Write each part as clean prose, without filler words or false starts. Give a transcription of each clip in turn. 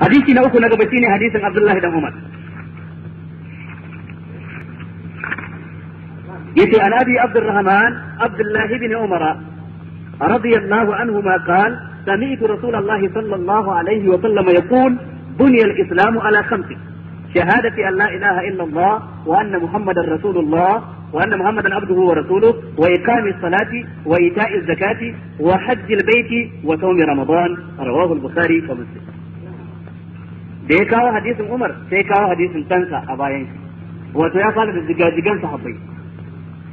Hadisi na uku na gaba shine hadisin Abdullahi dan Umar. Yace an Abi Abdurrahman Abdullah ibn Umar radiyallahu anhuma qala sami'tu Rasulullah sallallahu alaihi wa sallam yaqul بني الإسلام على خمس شهادة أن لا إله إلا الله وأن محمدا رسول الله وأن محمدا عبده ورسوله وإقام الصلاة وإيتاء الزكاة وحج البيت وصوم رمضان رواه البخاري ومسلم. Da ya kawo hadisin Umar sai kawo hadisin ɗansa a bayan shi, wato ya fara da jigajigan sahabbai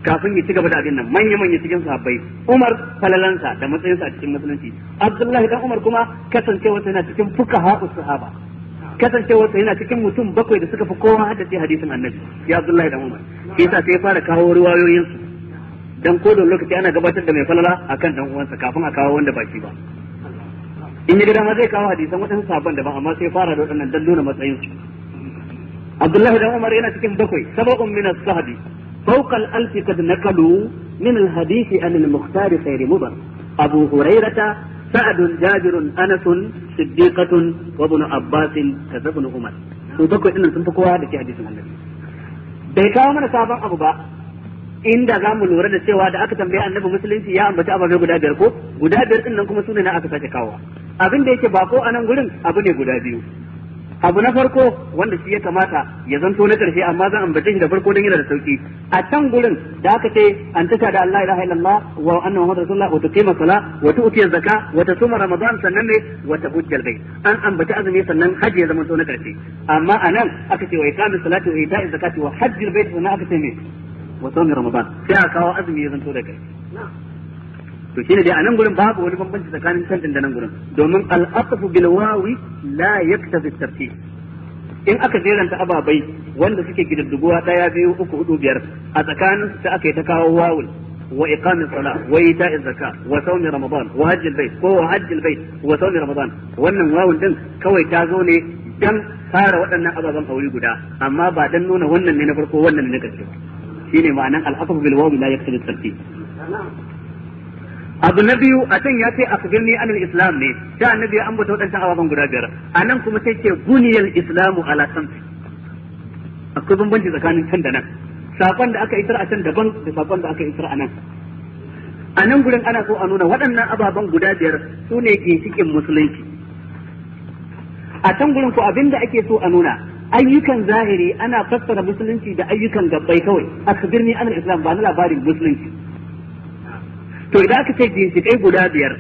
kafin ya ci gaba da abin nan manya-manya cikin sahabbai. Umar falalansa da matsayinsa a cikin musulunci, Abdullahi dan Umar kuma kasancewarsa yana cikin fuqaha sahaba, kasancewarsa yana cikin mutum bakwai da suka fi kowa haddace hadisin annabi, ya Abdullahi dan Umar. Shi yasa sai ya fara kawo riwayoyin su dan ko da lokaci ana gabatar da mai falala akan dan uwansa kafin a kawo wanda ba shi ba. In ya ga dama zai kawo hadisan waɗansu sahabban daban, amma sai fara da waɗannan dan nuna matsayin su. Abdullahi dan Umar yana cikin bakwai, sab'un min as-sahabi فوق الألف قد نقلوا من الحديث عن المختار خير مبر أبو هريرة سعد جابر أنس صديقة وابن عباس كذا ابن عمر. Su bakwai ɗin sun fi kowa da ke hadisin annabi. Bai kawo mana sabon abu ba, inda za mu lura da cewa da aka tambaye annabi musulunci ya ambaci ababe guda biyar ko guda biyar ɗin nan kuma su ne na aka sake kawo. Abin da yake bako a nan gurin abu ne guda biyu. Abu na farko wanda shi ya kamata ya zanto na karshe, amma zan ambace shi da farko don yana da sauki. A can gurin da aka ce an tasha da Allah ilaha illallah wa anna muhammadar rasulullah wa tuqima sala wa tu'ti zakka wa tasuma ramadan, sannan ne wa tahujjal bayt, an ambaci azumi sannan haji ya zama to na karshe. Amma anan aka ce wa iqamis salati wa ita'iz zakati wa hajjil bayt, sannan aka ce me wa sawmi ramadan, sai aka kawo azumi ya zanto da karshe. To shine dai anan gurin babu wani bambanci tsakanin can din da nan gurin, domin al-atfu bil wawi la yaktafi tartib. In aka jeranta ababai wanda suke gididduguwa daya biyu uku hudu biyar, a tsakanin su aka yi ta kawo wawul wa iqamis sala wa ita'iz zakka wa sawmi ramadan wa hajjil bait ko wa hajjil bait wa sawmi ramadan, wannan wawun din kawai ta zo ne dan fara waɗannan ababen a wuri guda, amma ba dan nuna wannan ne na farko wannan ne na ƙarshe ba. Shine ma'anan al-atfu bil wawi la yaktafi tartib. Abu na biyu a can ya ce akhbirni anil islam ne, sai annabi ya ambata waɗancan ababen guda biyar. A nan kuma sai ce buniyal islamu ala samti. Akwai bambanci tsakanin can da nan. Sakon da aka isar a can daban da sakon da aka isar a nan. A nan gurin ana so a nuna waɗannan ababen guda biyar su ne ginshiƙin musulunci. A can gurin ko abin da ake so a nuna ayyukan zahiri, ana fassara musulunci da ayyukan gabbai kawai. Akhbirni anil islam ba na labarin musulunci. To idan aka ce ginshiƙai guda biyar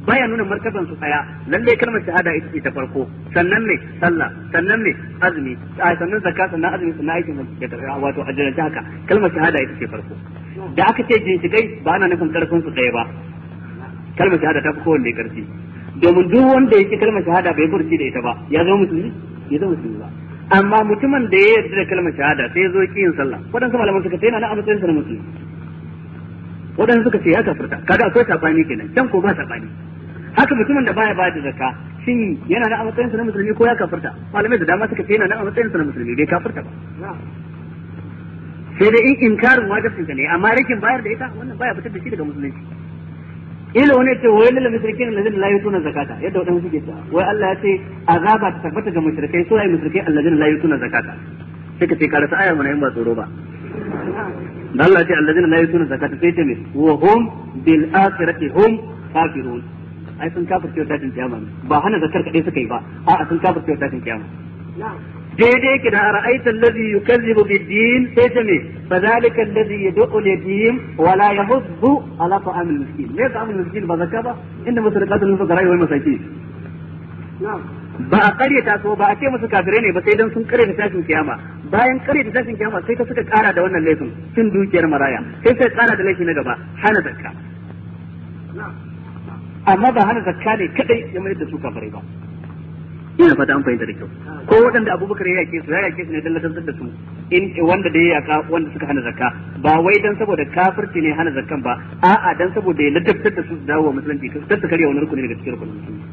baya nuna martaban su tsaya, lalle kalmar shahada ita ce ta farko, sannan ne sallah, sannan ne azumi, sannan zakka, sannan azumi, sannan aikin da wato ajiranta haka. Kalmar shahada ita ce farko. Da aka ce ginshiƙai ba ana nufin karfin su ɗaya ba, kalmar shahada ta fi kowanne karfi, domin duk wanda ya ki kalmar shahada bai furci da ita ba ya zama musulmi, ya zama musulmi ba. Amma mutumin da ya yarda da kalmar shahada sai ya zo ki yin sallah, waɗansu malaman suka ce yana nan a matsayin sa na musulmi, waɗansu suka ce ya kafirta. Kaga akwai sabani kenan, can ko ba sabani. Haka mutumin da baya bayar da zakka, shin yana nan a matsayin sa na musulmi ko ya kafirta? Malamai da dama suka ce yana nan a matsayin sa na musulmi, bai kafirta ba, sai dai in inkarin wajibcin sa ne, amma rashin bayar da ita wannan baya fitar da shi daga musulunci. Ila wani ce wai lil mushrikin allazina la yutuna zakata, yadda waɗansu suke cewa wai Allah ya ce azaba ta tabbata ga mushrikai, su ai mushrikai allazina la yutuna zakata. Sai ka ce karasa ayar mana in ba tsoro ba. Da Allah ce allazina la yutuna zakata sai ce me wa hum bil akhirati hum kafirun. Ai sun kafirce tashin kiyama ne, ba hana zakar kadai suka yi ba, a'a sun kafirce tashin kiyama. Daidai yake da ara'aita allazi yukazzibu bid-din sai ce me fadhalika allazi yad'u al-yatim wa la yahuddu ala ta'amil miskin. Me ta'amil miskin ba zakka ba, inda masarqatul fuqara wal masakin. Ba a karyata so ba a ce musu kafirai ne ba, sai dan sun karyata tashin kiyama. Bayan karyata tashin kiyama sai ta suka kara da wannan laifin cin dukiyar maraya, sai suka kara da laifi na gaba hana zakka. Amma ba hana zakka ne kadai ya mayar da su kafirai ba. Ina fata an fahimta da kyau. Ko waɗanda Abubakar ya yake su, ya yake su ne dan ladantar da su, in wanda da ya yaka wanda suka hana zakka, ba wai dan saboda kafirci ne hana zakkan ba, a'a dan saboda ya ladabtar da su su dawo wa musulunci, kar su karya wani rukuni daga cikin rukunin musulunci.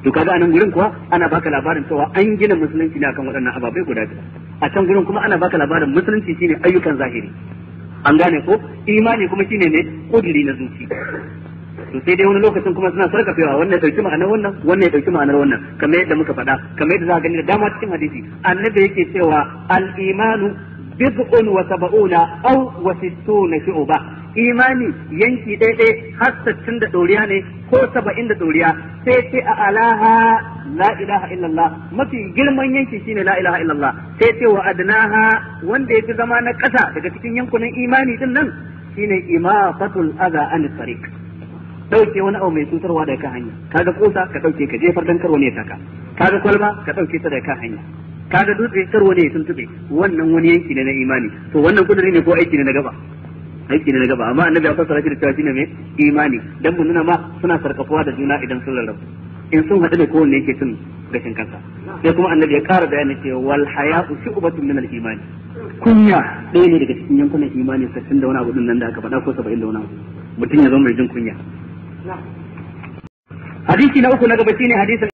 To kaga anan gurin kuwa ana baka labarin cewa an gina musulunci ne akan waɗannan ababai guda biyar. A can gurin kuma ana baka labarin musulunci shine ayyukan zahiri, an gane ko? Imani kuma shine ne kudiri na zuci. To sai dai wani lokacin kuma suna sarkafewa, wannan ya dauki ma'anar wannan, wannan ya dauki ma'anar wannan, kamar yadda muka faɗa, kamar yadda za ka gani da dama cikin hadisi. Annabi yake cewa al-imanu bid'un wa sab'una aw wa sittuna shu'ba, imani yanki ɗaya har 60 da ɗoriya ne ko 70 da ɗoriya. Sai ce a alaha la ilaha illallah, mafi girman yanki shine la ilaha illallah. Sai ce wa adnaha, wanda yafi zama na ƙasa daga cikin yankunan imani din nan shine imatatul adha an tariq, dauke wani abu mai cutarwa daga kan hanya. Kaga kusa ka dauke ka jefar dan kar wani ya taka, kaga kwalba ka dauke ta daga kan hanya, kaga dutse kar wani ya tuntube, wannan wani yanki ne na imani. To wannan kuduri ne ko aiki ne na gaba? Aiki ne na gaba, amma annabi ya fassara shi da cewa shine mai imani, dan mun nuna ma suna sarkafuwa da juna idan sun rarrabu, in sun haɗu ne kowanne yake cin gashin kansa. Sai kuma annabi ya ƙara bayani cewa wal haya'u shu'batun min al imani, kunya ɗaya ne daga cikin yankunan imani 60 da wani abu din nan da aka faɗa ko 70 da wani abu, mutum ya zama mai jin kunya. Hadisi na uku na gaba shine hadisin